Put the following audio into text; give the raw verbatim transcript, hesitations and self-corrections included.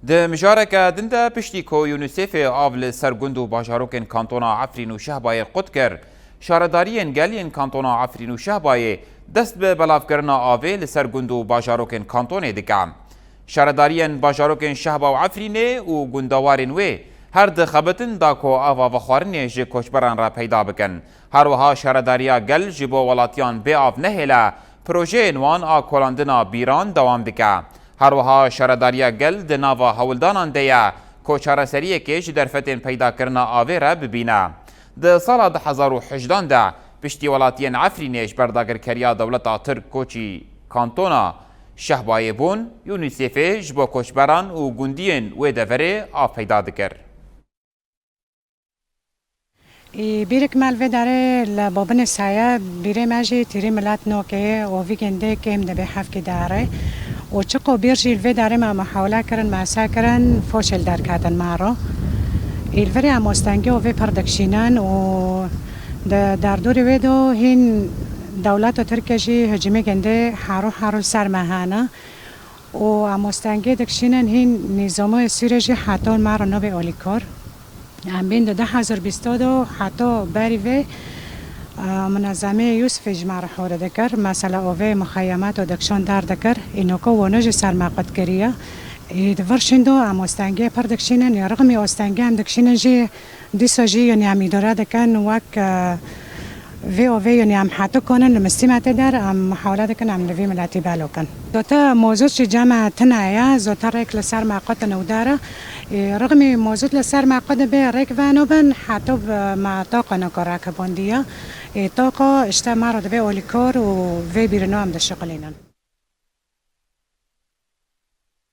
Di mijareke din de, piştî ku UNICEFê av li ser gund û bajarokên kantona Efrîn û Şehbayê qut kir, şaredariyên gel yên kantona Efrîn û Şehbayê dest bi belavkirina avê li ser gund û bajarokên kantonê dike. Şaredariyên bajarokên Şehba û Efrînê û gundewarên wê her dixebitin da ku ava vexwarinê ji koçberan re peyda bikin. Her wiha şaredariya gel ji bo welatiyan bê av nehêle, projeyên wan a kolandina bîran dewam dike. Her wiha şaredariya gel di nava hewldanan de ye ku çareseriyekê ji derfetên peydakirina avê re bibîne. Di sala du hezar û hejdan de, piştî welatiyên Efrînê ji ber dagirkeriya dewleta Tirk koçî kantona Şehbayê bûn, UNICEFê ji bo koçberan û gundiyên wê deverê av peyda dikir. Î bîrek me li vê derê li babinê saye, bîrê me jî tîrî milat nokê û vî gundê kêm dibe hevkî dare. Û çiqo bîr jî li vê derê me muhawele kirin, me esa kirin, foşê li derketin me ro. Î li virê em ostengê û vê pir dikşînin û di derdorê wê do hîn dewleta Tirkiye jî hicûmê gundê haro haro li ser me hene. Û em ostengê dikşînin hîn nîzamo Sûrê jî heto me re nobê olîkor. Em bên di du hezar bîst û du heto berî vê, e, munezemê Yûsifê ji me re hore dikir. Mesela ovê muxeyemat û dikşon dar dikir. Î noko wano jî ser me qut kiriye. Î di vir şîn do em ostengê pir dikşînin. Î rixmî ostengê em dikşînin jî dîsa jî, yanî em îdare dikin wek, e, vê ovê, yanî em heto konin li mistîmetê der, em muhawele dikin em li vî miletî belo kin. Zota mozot jî cem me tune ye, zota rêk li ser me qutin û dere. Ê, rixmî mozot li ser me qut dibe, rêk veno bin, heto bi me toqo niko rek bondiye. Ê, toqo işte me re dibe olîkor û vê bîrino em dişixulînin.